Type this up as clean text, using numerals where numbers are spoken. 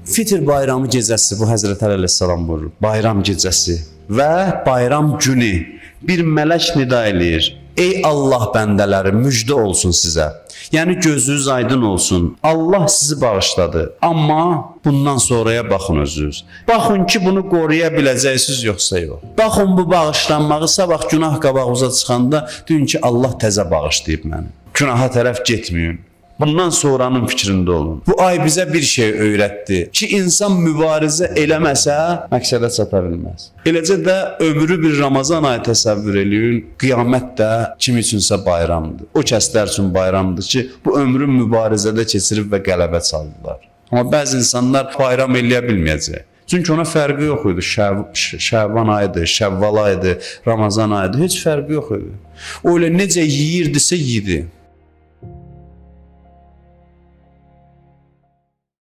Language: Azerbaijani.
Fitr bayramı gecəsi, bu Həzrət Əli əleyhissalam buyurur. Bayram gecəsi və bayram günü bir mələk nida eləyir. Ey Allah bəndələri, müjdə olsun sizə. Yəni gözünüz aydın olsun. Allah sizi bağışladı. Amma bundan sonraya baxın özünüz. Baxın ki, bunu qoruya biləcəksiniz yoxsa yox. Baxın bu bağışlanmağı sabah günah qabağınıza çıxanda deyin ki, Allah təzə bağışlayıb məni. Günaha tərəf getməyin. Bundan sonranın fikrində olun. Bu ay bizə bir şey öyrətdi ki, insan mübarizə eləməsə məqsədə çata bilməz. Eləcə də ömrü bir Ramazan ayı təsəvvür eləyin, qiyamət də kim üçünsə bayramdır. O kəslər üçün bayramdır ki, bu ömrü mübarizədə keçirib və qələbə çaldılar. Amma bəzi insanlar bayram eləyə bilməyəcək. Çünki ona fərqi yox idi. Şəban ayıdır, Şəvval ayıdır, Ramazan ayıdır, heç fərqi yox idi. O elə necə yeyirdisə yedi.